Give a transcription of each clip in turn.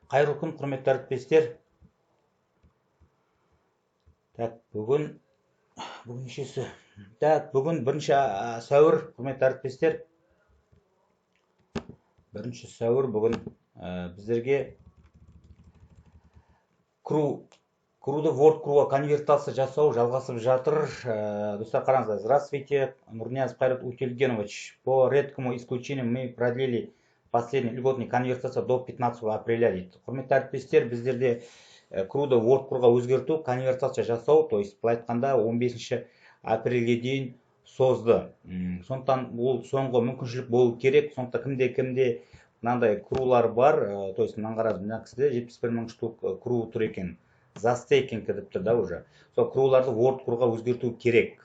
Қайырлы күн, құрметті әріптестер. Так, бүгін нешесі? Так, бүгін 1 сәуір, құрметті әріптестер. 1 сәуір бүгін біздерге Круды Word Круға конвертация жасау жалғасып жатыр. Достар, қараңыздар. Здравствуйте, Нурниязов Кайрат Утельгенович. По редкому исключению мы продлили последний льготный конвертация до 15 апреля дейді. Құрметті әріптестер, біздерде Круды Word Круға өзгерту, конвертация жасау, то есть былай айтқанда 15 апрельге дейін созды. Сондықтан ол соңғы мүмкіншілік болу керек. Сондықтан кімде-кімде мынандай крулар бар, то есть мынаны қараңыз, мына кісіде 71 мың штук кру тұр екен. За стейкинг деп тұр да уже. Сол круларды Word Круға өзгерту керек.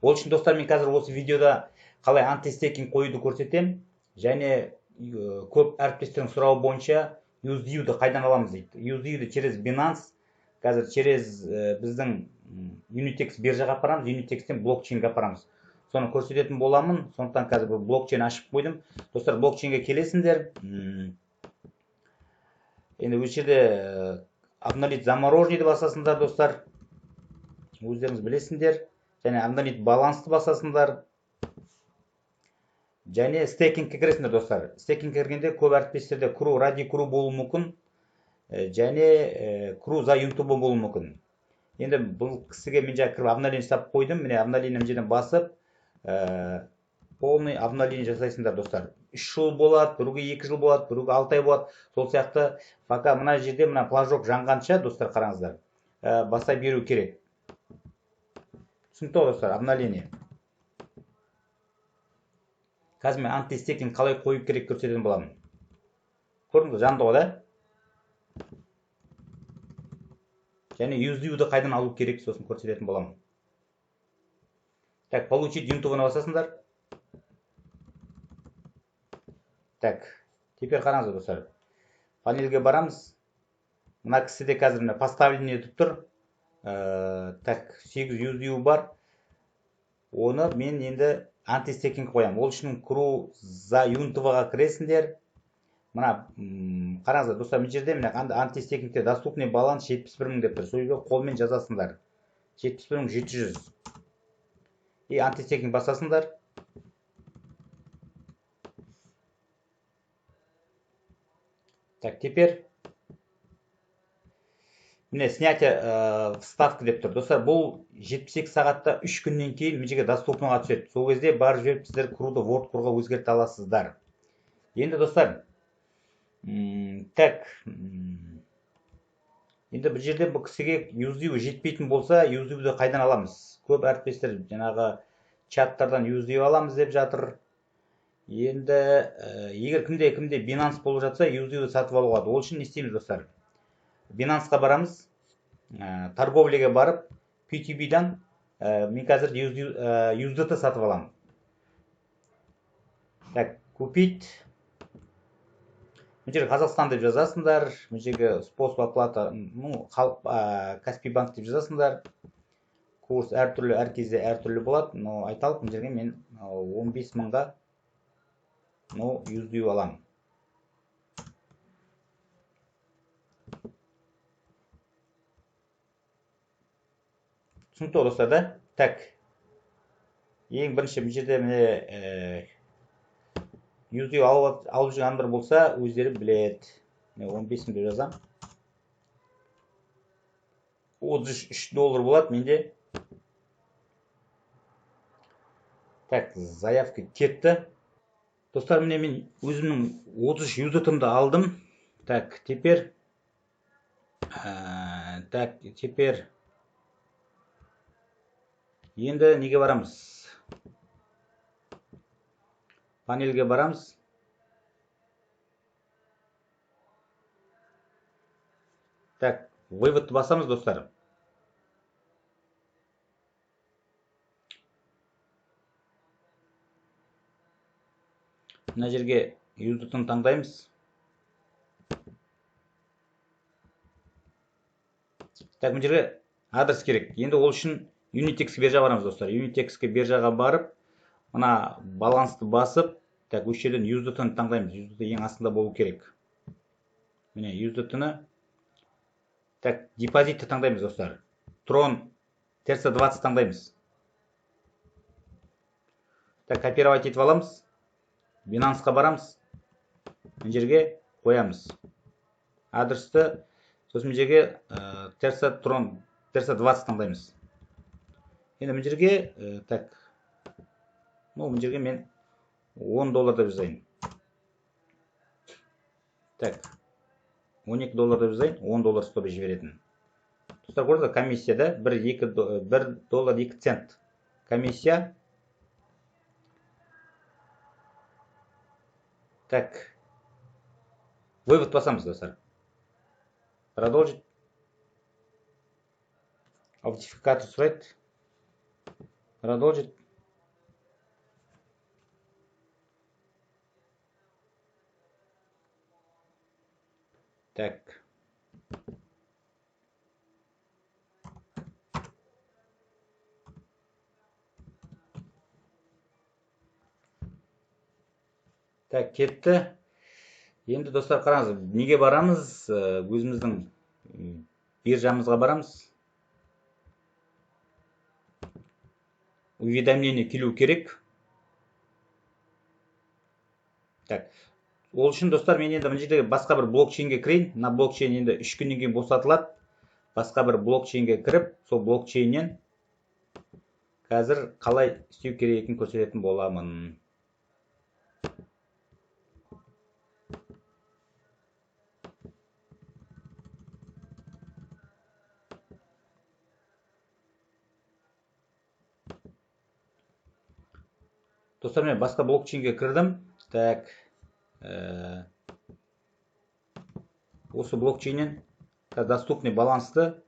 Ол үшін, достар, мен қазір осы видеода қалай антистейкинг қоюды көрсетемін. Және көп әріптестердің сұрауы бойынша USDU-ді қайдан аламыз дейді. USDU-ді через Binance, қазір через біздің Unitex биржаға апарамыз, Unitex-тен блокчейнге апарамыз. Соны көрсететін боламын. Сондықтан қазір бір блокчейн ашып қойдым. Достар, блокчейнге келесіңдер. Енді осы жерде обновить замороженный басасыңдар, достар. Өздеріңіз білесіңдер. Және обновить балансты басасыңдар. Және стейкингке кіресіңдер, достар. Стейкингке кіргенде көп әріптестерде кру ради кру болуы мүмкін. Және кру за YouTube болуы мүмкін. Енді бұл кісіге мен жаңа кіріп обновление жасап қойдым. Міне обновление мына жерден басып, полный обновление жасайсыңдар, достар. 3 жыл болады, біреуге 2 жыл болады, біреуге 6 ай болады. Сол сияқты пока мына жерде мына флажок жанғанша, достар, қараңыздар, баса беру керек. Түсінікті ғой, достар, обновление. Қазір мен антистейкинг қалай қою керек көрсететін боламын. Көрдіңіз, жанды ғой, да? Және USDU-ді қайдан алу керек, сосын көрсететін боламын. Так, получить юнтовыны басасыңдар. Так, теперь қараңыздар, достар. Панельге барамыз. Мына кісіде қазір мына поставление деп тұр. Так, 8 USDU бар. Оны мен енді антистейкинг қоямын. Ол үшін кру за юнтоваға кіресіңдер. Мына, қараңыздар, достар, мына жерде мына антистейкингте доступный баланс 71 мың деп тұр. Сол жерге қолмен жазасыңдар. 71 700. И антистейкинг басасыңдар. Так, теперь міне снятие вставка деп тұр. Достар, бұл 72 сағатта 3 күннен кейін мына жерге доступныйға түседі. Сол кезде барып жіберіп сіздер круды Word Круға өзгерте аласыздар. Енді, достар, так, енді бұл жерде бұл кісіге USDU жетпейтін болса, USDU-ді қайдан аламыз? Көп әріптестер жаңағы чаттардан USDU аламыз деп жатыр. Енді егер кімде Binance болып жатса, USDU-ді сатып алуға болады. Ол үшін не істейміз, достар? Binance-қа барамыз, торговляға барып, пи ту би-дан, мен қазір USDT сатып аламын. Так, купить. Мына жерге Қазақстан деп жазасыңдар, мына жерге способ оплата, ну, халық, Каспий банк деп жазасыңдар. Курс әртүрлі, әр кезде әртүрлі болады, но айталық, мына жерге мен 15 мыңға, ну, USDU аламын. Түсінікті ғой, достар, да? Так. Ең бірінші мына жерде міне, USDU алып жүрген адамдар болса, өздері біледі. Міне 15 мың деп жазамын. 33 доллар болады менде. Так, заявка кетті. Достар, міне мен өзімнің 33 USDT-імді алдым. Так, теперь енді неге барамыз? Панельге барамыз. Так, выводты басамыз, достар. Мына жерге USDT-ні таңдаймыз. Так, мына жерге адрес керек. Енді ол үшін Unitex биржаға барамыз, достар. Unitex биржаға барып, мына балансты басып, так, осы жерден USDT-ні таңдаймыз. USDT ең астында болу керек. Міне, USDT-ні. Так, депозитті таңдаймыз, достар. Tron TRC20 таңдаймыз. Так, копировать етіп аламыз. Binance'қа барамыз. Мына жерге қоямыз адресті, сосын мына жерге TRC Tron TRC20 таңдаймыз. Енді мына жерге, так, ну, мына жерге мен 10 доллар деп жазайын. Так, 12 доллар деп жазайын, 10 доллар чтобы жіберетін. Достар, көрдіңіздер, комиссияда 1 доллар 2 цент комиссия. Так, вывод басамыз, достар. Продолжить. Аутентификатор сұрайды. Продолжить. Так. Так, кетті. Енді, достар, қараңыз, неге барамыз? Өзіміздің биржамызға барамыз. Уведомление келу керек. Так. Ол үшін, достар, мен енді мына жерде басқа бір блокчейнге кірейін. Мына блокчейн енді 3 күннен кейін босатылады. Басқа бір блокчейнге кіріп, сол блокчейннен қазір қалай істеу керек екенін көрсететін боламын. Достар, мен басқа блокчейнге кірдім. Так, осы блокчейннен доступный балансты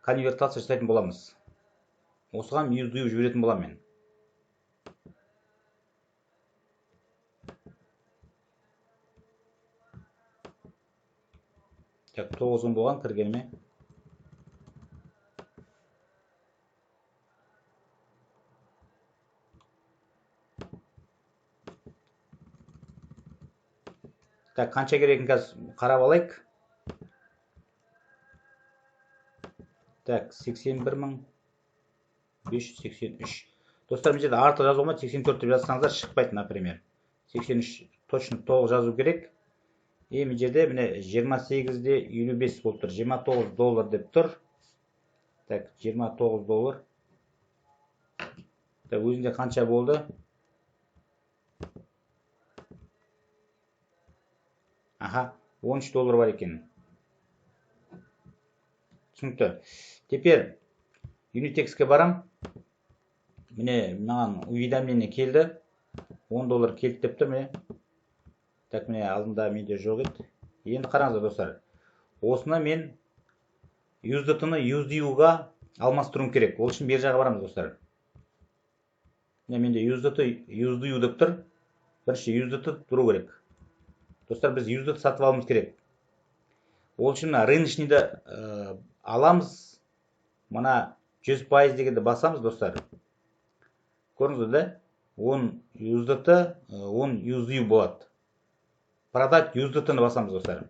конвертация жасайтын боламыз. Осыған USD жіберетін боламын мен. Так, 9 күн болған кіргеніме. Так, қанша керегін қазір қарап алайық. Так, 81 583. Достар, мына жерде артық жазуға болмайды, 84 деп жазсаңыздар шықпайды, например. 83 точно толық жазу керек. И мына жерде міне 28,55 болып тұр. 29 доллар деп тұр. Так, 29 доллар. Так, өзінде қанша болды? Аха, 13 доллар бар екен. Түсінікті. Теперь Unitex-ке барам. Міне, маған уведомление келді. 10 доллар келді деп тұр міне. Так, міне, алдында менде жоқ еді. Енді қараңыздар, достар. Осыны мен USDT-ны USDU-ға алмастыруым керек. Ол үшін биржаға барамыз, достар. Міне, менде USDT, USDU деп тұр. Бірінші USDT тұру керек. Достар, біз USDT сатып алуымыз керек. Ол үшін мына рыночныйды аламыз. Мына 100% дегенді басамыз, достар. Көрдіңіздер да? 10 USDT, 10 USDU болады. Продать USDT-ні басамыз, достар.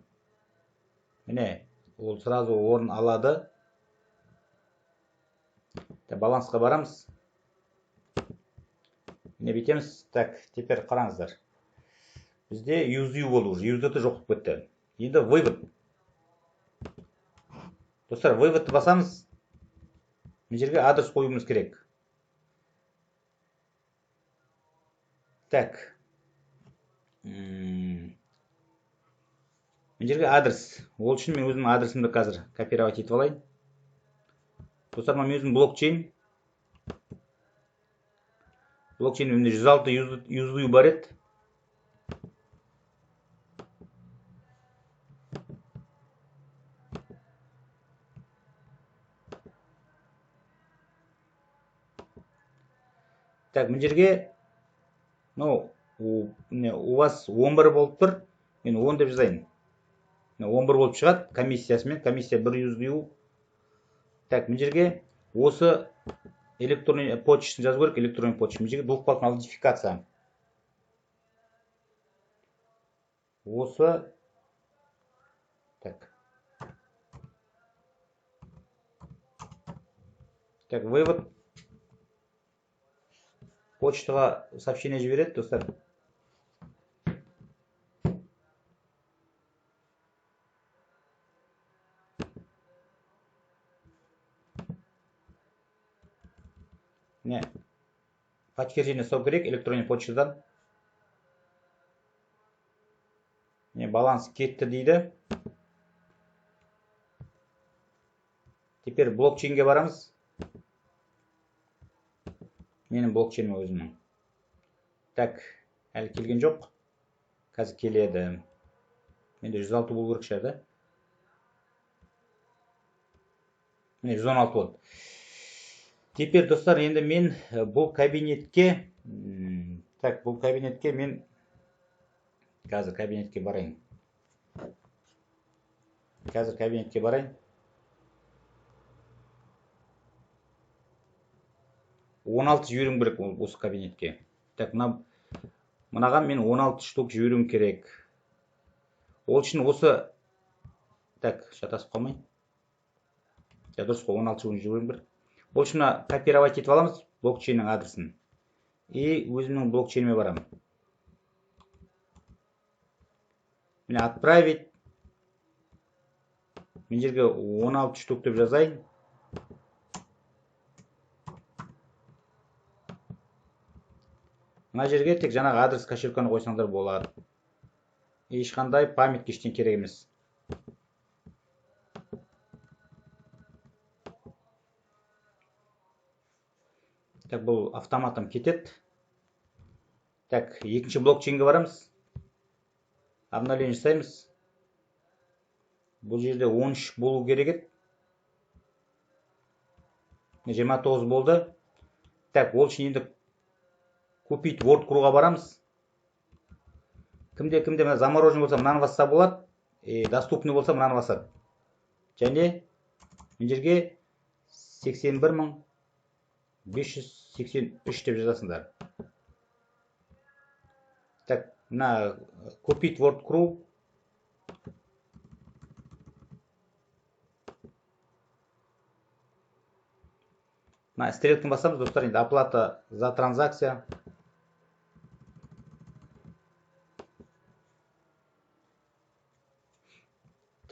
Міне, ол сразу орын алады. Так, балансқа барамыз. Міне, бүйтеміз. Так, теперь қараңыздар. Бізде USDU болды уже, USDT жоқ болып кетті. Енді вывод. Достар, выводты басамыз. Мына жерге адрес қоюымыз керек. Так. Мына жерге адрес. Ол үшін мен өзімнің адресімді қазір копировать етіп алайын. Достар, мына өзім блокчейн. Блокчейн менде 106 USDU бар еді. Так, мына жерге, ну, у вас 11 болып тұр, мен 10 деп жазайын. Міне, 11 болып шығады комиссиясымен, комиссия 1 USDU. Так, мына жерге осы электронный почтаны жазу керек, электронный почта. Мына жерге двухфакторная аутентификация. Осы Так, вывод. Почтаға сообщение жібереді, достар. Міне, подтверждение жасау керек электронный почтадан. Міне, баланс кетті дейді. Теперь блокчейнге барамыз. Менің блокчейнім өзімнің. Так, әлі келген жоқ. Қазір келеді. Менде 106 болу керек шығар, да? Міне, 116 болды. Теперь, достар, енді мен бұл кабинетке, так, бұл кабинетке мен қазір кабинетке барайын. Қазір кабинетке барайын. 16 жіберуім керек осы кабинетке. Так, мынаған мен 16 штук жіберуім керек. Ол үшін осы, так, шатасып қалмай. Ja, дұрыс қой, 16 штук жіберуім керек. Ол үшін мына копировать етіп аламыз блокчейннің адресін. И өзімнің блокчейніме барамын. Міне, отправить. Мен жерге 16 штук деп жазайын. Мына жерге тек жаңағы адрес кошельканы қойсаңдар болады. Ешқандай памятка ештеңе керек емес. Так, бұл автоматом кетеді. Так, екінші блокчейнге барамыз. Обновление жасаймыз. Бұл жерде 13 болу керек еді. Міне, 29 болды. Так, ол үшін енді купить World Crew-ға барамыз. Кімде мына замороженный болса, мынаны басса болады. Доступный болса, мынаны басады. Және мына жерге 81583 деп жазасыңдар. Так, мына купить World Crew. Мына стрелканы басамыз, достар, енді оплата за транзакция.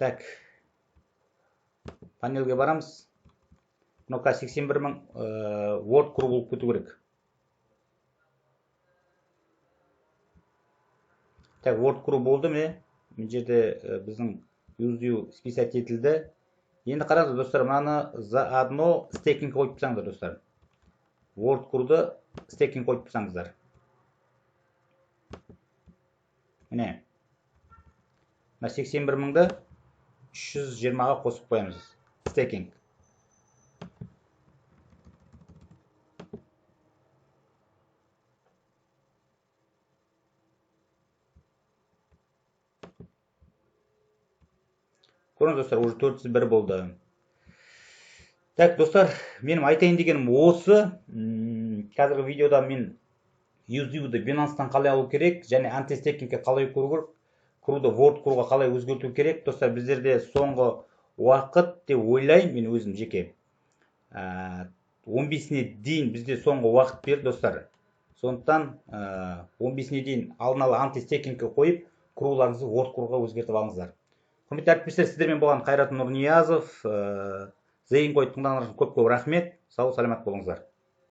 Так, панельге барамыз. Мынау қазір 81 мың World Crew болып кету керек. Так, World Crew болды, міне. Мына жерде біздің USDU списать етілді. Енді қараңыздар, достар, мынаны заодно стейкинг қойып тастаңыздар, достар. World Crew-ды стейкинг қойып тастаңыздар. Міне. Мына 81 мыңды 320-ға қосып қоямыз. Стейкинг. Көріңіз, достар, уже 401 болды. Так, достар, менің айтайын дегенім осы. Қазіргі видеода мен USDU-ды Binance-тан қалай алу керек және антистейкингке қалай көру керек, Crew-ды World Crew-ға қалай өзгерту керек. Достар, біздерде соңғы уақыт деп ойлаймын мен өзім жеке. 15-не дейін бізде соңғы уақыт берді, достар. Сондықтан 15-не дейін алдын ала антистейкингке қойып, Crew-ларыңызды World Crew-ға өзгертіп алыңыздар. Құрметті әріптестер, сіздермен болған Қайрат Нұрниязов. Зейін қойып тыңдағандарыңыз үшін көп-көп рахмет. Сау саламат болыңыздар.